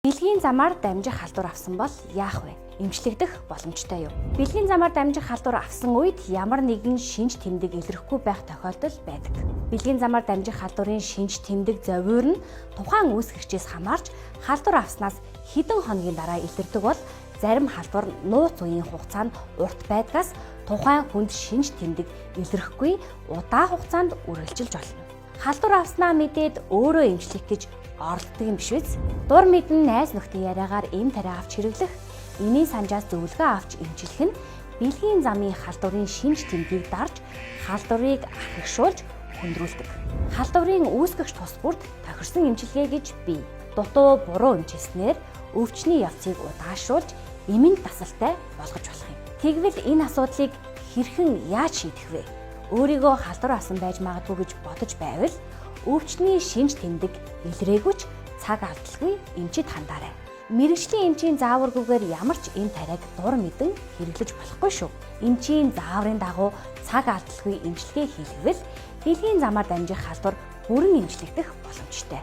Бэлгийн замаар дамжих халдвар авсан бол яах вэ? Эмчлэгдэх боломжтой юу? Бэлгийн замаар дамжих халдвар авсан үед ямар нэгэн шинж тэмдэг илэрхгүй байх тохиолдол байдаг. Бэлгийн замаар дамжих халдварын шинж тэмдэг зовиур нь тухайн үүсгэгчээс хамаарч халдвар авснаас хэдэн хоногийн дараа илэрдэг бол зарим халдвар нууц үеийн хугацаанд урт байдгаас тухайн хүнд шинж тэмдэг илэрхгүй удаан хугацаанд үргэлжилж болно. Халдвар авснаа мэдээд өөрөө эмчлэх гэж оролддог юм биш биз? Дур мэдэн найз нөхдийн яриагаар эм тариа авч хэрэглэх, эмийн санжаас зөвлөгөө авч эмчлэх нь бэлгийн замын халдварын шинж тэмдгийг дарж, халдварыг архигшуулж хүндрүүлдэг. Халдварын үүсгэгч тус бүрт тохирсон эмчилгээ гэж бий. Дутуу буруу эмчилснээр өвчний явцыг удаашруулж, эмийн дасалтай болгож болох юм. Тэгвэл энэ асуудлыг хэрхэн яаж шийдэх вэ? Өөрийгөө халдвар авсан байж магадгүй гэж бодож байвал өвчний шинж тэмдэг илрээгүй ч цаг алдалгүй эмчид хандаарай. Мэргэжлийн эмчийн зааваргүйгээр ямар ч эм тариаг дур мэдэн хэрэглэж болохгүй шүү. Эмчийн зааврын дагуу цаг алдалгүй эмчилгээ хийлгэвэл бэлгийн замаар дамжих халдвар бүрэн эмчлэгдэх боломжтой.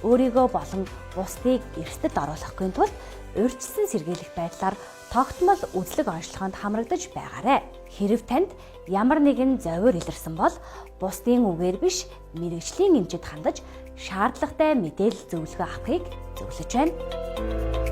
Өөрийгөө болон бусдыг эрсдэлд оруулахгүй тулд урьдчилан сэргийлэх байдлаар тогтмол үзлэг онцлогоонд хамрагдаж байгаарай. Хэрэв танд ямар нэгэн зовиур илэрсэн бол бусдын үгээр биш, мэргэжлийн эмчид хандаж шаардлагатай мэдээлэл зөвлөгөө авахыг зөвлөж байна.